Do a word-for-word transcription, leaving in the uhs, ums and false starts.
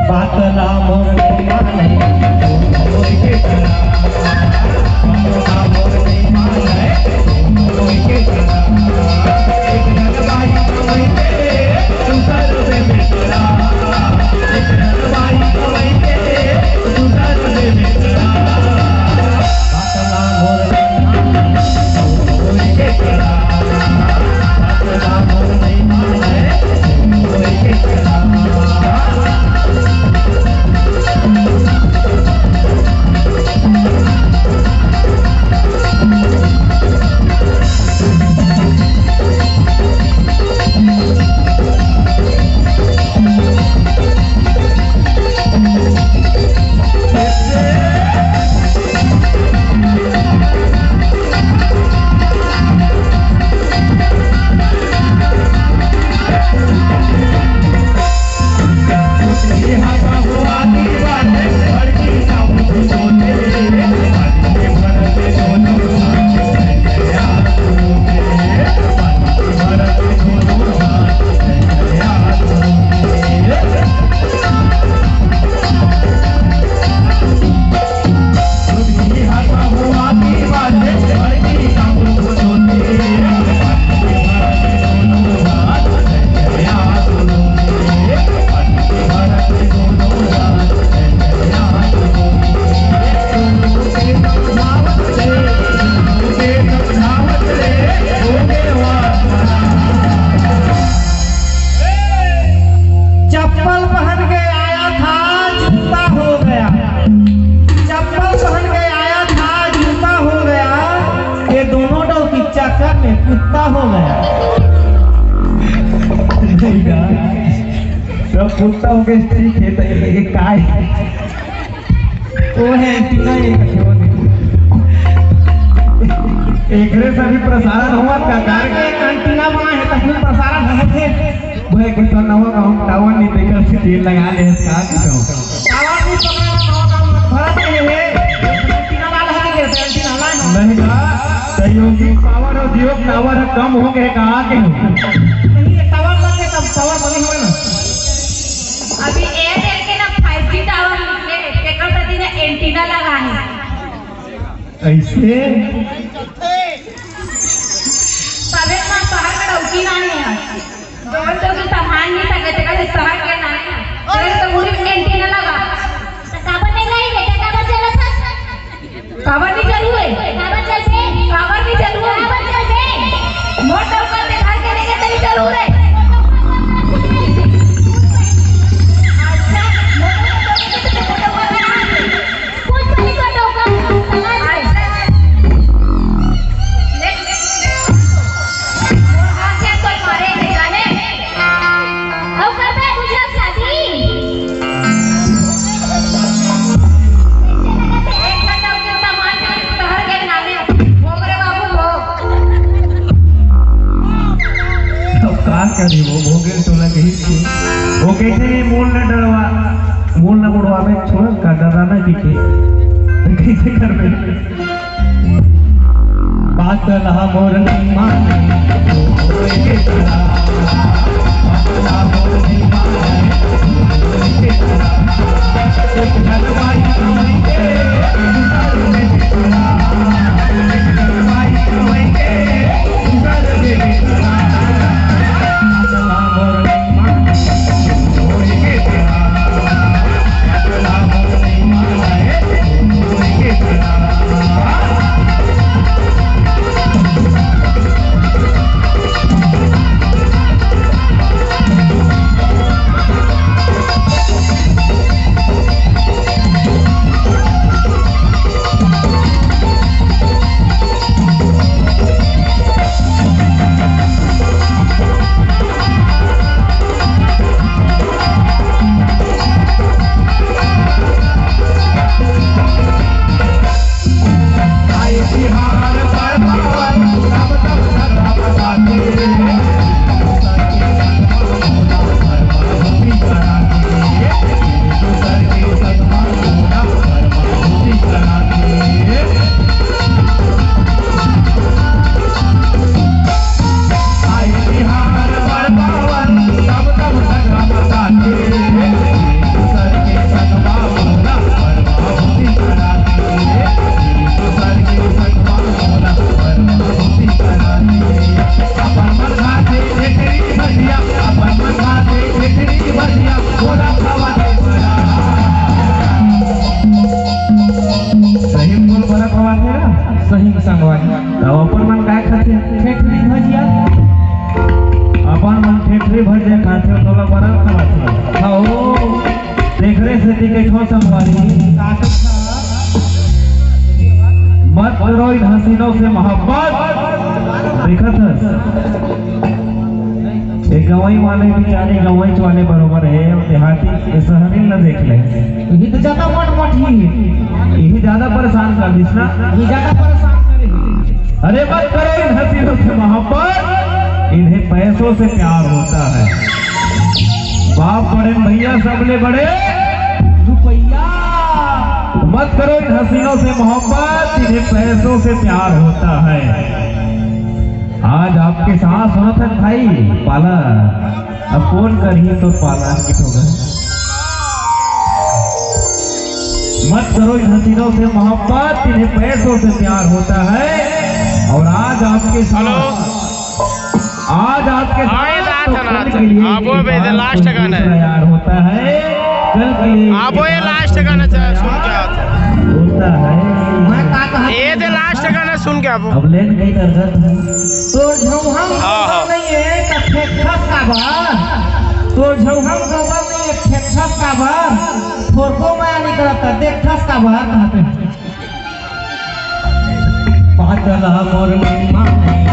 बात ला मोर नहीं माने, चप्पल पहन के आया था, जूता हो गया। चप्पल पहन के आया था, जूता हो गया। ये दोनों डौकी चक्कर में कुत्ता हो गया। ठीक है, सब कुत्ता हो गए, ठीक है, तो ये, ये काय? वो है एंटीना, ये कठिन। एकरे से भी प्रसारण हुआ का? कार के एंटीना बना है, तब भी प्रसारण होथे। भाई, कुछ नवा गाँव टावर नहीं देखल से तेल लगा ले, का किसाऊ? टावर नहीं पकड़ा, नवा गाँव भरत के है। एंटीना वाला है के, एंटीना वाला है। नहीं का, सहयोगी पावर और जियो टावर कम हो गए का, आके हो? नहीं, ये टावर लग के तब पावर बने हुए ना। अभी एयरटेल के ना फाइव जी टावर निकले, तेकर सेती ना एंटीना लगा है। ऐसे? तबे ना शहर में डौकी ना है। जवन तो के संभाल नहीं सके, तेकर से शहर के ना है। तेकर से पूरी एंटीना लगा। तो काबर नहीं लाई बेटा, काबर चलत हस? काबर नहीं चलू रे? काबर चलबे? काबर नहीं चलू? काबर चलबे? मोर डौका से घर के लेके तरी चलू रे। अच्छा, मोर डौका से लेके तरी चलू रे। कुछ नहीं कर डौका, समझ गए? अच्छा। ले, ले, ले। मोर हाथ से कोई मारे नहीं जाने। अउ करबे गुजरात शादी? एक घंटा के सामान शहर के नामे। भोग रे बाबू, भोग। तो का करी वो भोगे तो लगे ही थी। वो कहते हैं, "मूल न डरवा, मूल न बुढ़वा में छोड़ का डरा ना दिखे।" कैसे करबे? बात ला मोर नहीं माने, हसीनों से मोहब्बत। देखत हस, ये गंवई वाले बेचारे गंवई वाले बरोबर हे, देहाती ये शहरी ला देख ले। यही तो ज्यादा मट मट ही है। यही ज्यादा परेशान कर दिस ना। ये ज्यादा परेशान करे। अरे मत करो इन हसीनों से मोहब्बत, इन्हें पैसों से प्यार होता है। बाप बड़े न भैया, सबले बड़े रुपया। मत करो इन हसीनों से मोहब्बत, इन्हें पैसों से प्यार होता है। आज आपके साथ सुनत है भाई पाला, अब कौन करही तो पाला के ठोगा। मत करो इन हसीनों से मोहब्बत, इन्हें पैसों से प्यार होता है। और आज आपके साथ, आज आपके साथ तो कल के लिए आप वो एक भेजे, last गाना है। तैयार होता है, कल के लिए आप वो ये last गाना सुन के आते हैं। होता है। मैं का कहा ये दे last गाना सुन के आप वो। अब लेन गई दरगत है। तोर झौहम हाँ, हाँ। नहीं है, तो फेंकस काबर? तोर झौहम गोबर नहीं है, फेंकस काबर? थोरको माया नहीं करत, देखस काबर? कहते हैं। पातला मोर मम्मा नहीं।